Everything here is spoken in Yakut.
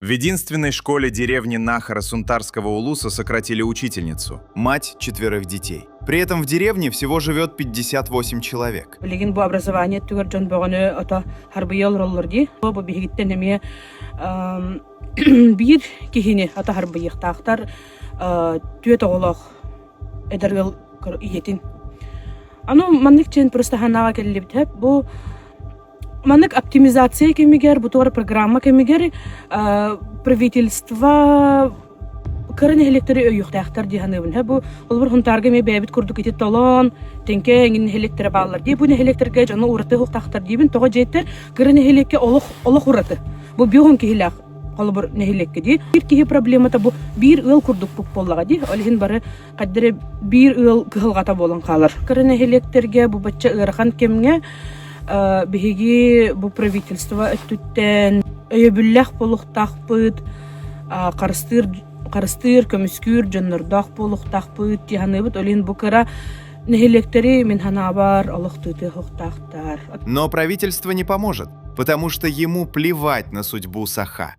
В единственной школе деревни Нахара Сунтарского улуса сократили учительницу, мать четверых детей. При этом в деревне всего живет 58 человек. Билигин бу образование өттүгэр дьон бөҕөнү ото харбыйа олороллор дии. Бу биһигиттэн эмиэ биир киһини ото харбыйыахтаахтар, түөрт оҕолоох эдэр ыал ийэтин. Аны маннык чэн просто санааҕа кэллибит. Бу маннык оптимизация кэмигэр, бу туора программа кэмигэр правительство кыра нэһилиэктэри өйүөхтээхтэр дии саныыбын. Бу холобур Хунтаарга эмиэ бэйэбит курдук ити Толоон, Тэҥкэ эҥин нэһилиэктэрэ бааллар дии. Бу нэһилиэктэргэ дьону ураты уһуктаахтар диибин. Тоҕо дьиэттэр кыра нэһилиэккэ олох олох ураты. Бу биир киһилээх холобур нэһилиэккэ дии. Биир киһи проблемата бу биир ыал курдук буоллаҕа дии. Ол иһин бары хайдах эрэ биир ыал кыһалҕата буолан хаалар. Кыра нэһилиэктэргэ бу бачча ыарахан кэмҥэ биһиги бу правительство өттүттэн өйөбүллээх буолуохтаахпыт, харыстыыр, харыстыыр, көмүскүүр дьоннордоох буолуохтаахпыт дии саныыбыт. Ол иһин бу кыра нэһилиэктэри мин санаабар олох тыытыахтаахтар. Но правительство не поможет, потому что ему плевать на судьбу Саха.